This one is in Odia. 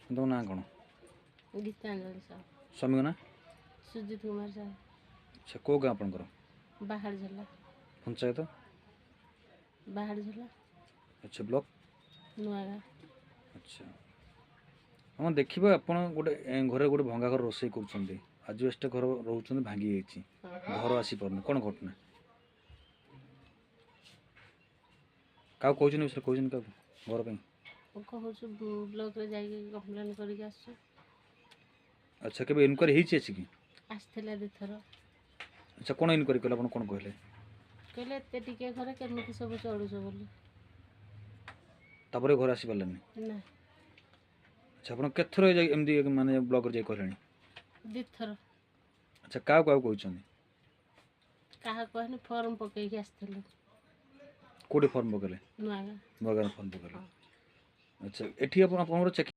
ତମ ନାଁ କ'ଣ? ଗୀତାଞ୍ଜଳି ସାହୁ। ସ୍ୱାମୀଙ୍କ ନାଁ? ସୁଜିତ କୁମାର ସାହୁ। ଆଚ୍ଛା, କେଉଁ ଗାଁ ଆପଣଙ୍କର? ବାହାରଝୋଲା। ପଞ୍ଚାୟତ? ବାହାରଝୋଲା। ଆଚ୍ଛା, ବ୍ଲକ? ନୂଆଗାଁ। ଆଚ୍ଛା, ହଁ, ଦେଖିବା ଆପଣ ଗୋଟେ ଘରେ ଗୋଟେ ଭଙ୍ଗା ଘର ରୋଷେଇ କରୁଛନ୍ତି, ଆଜବେଷ୍ଟ ଘର ରହୁଛନ୍ତି, ଭାଙ୍ଗି ଯାଇଛି, ଘର ଆସିପାରୁନି, କ'ଣ ଘଟଣା? କାହାକୁ କହୁଛନ୍ତି ବିଷୟରେ କହୁଛନ୍ତି କାହାକୁ ଘର ପାଇଁ? ମୁଁ କହୁଛୁ, ବ୍ଲକରେ ଯାଇକି କମ୍ପ୍ଲେନ୍ କରିକି ଆସୁଛୁ। ଆଚ୍ଛା, କେବେ ଇନକ୍ୱାରି ହେଇଛି ଆସିକି? ଆସିଥିଲା ଦୁଇଥର। ଆଚ୍ଛା, କ'ଣ ଇନକ୍ୱାରି କଲେ ଆପଣ, କ'ଣ କହିଲେ? କହିଲେ ଏତେ ଟିକେ ଘରେ କେମିତି ସବୁ ଚଳୁଛ ବୋଲି। ତାପରେ ଘରେ ଆସିପାରିଲେନି? ନା। ଆଚ୍ଛା, ଆପଣ କେତେଥର ଯାଇ ଏମିତି ମାନେ ବ୍ଲକରେ ଯାଇ କହିଲେଣି? ଦୁଇଥର। ଆଚ୍ଛା, କାହାକୁ କାହାକୁ କହିଛନ୍ତି? କାହାକୁ କହିନି, ଫର୍ମ ପକେଇକି ଆସିଥିଲୁ। କେଉଁଠି ଫର୍ମ ପକେଇଲେ? ନୂଆଗାଁ। ନୂଆ ଗାଁରେ ଫର୍ମ ପକେଇଲେ? ହଁ। ଆଚ୍ଛା, ଏଠି ଆପଣ ଆପଣଙ୍କର ଚେକିଂ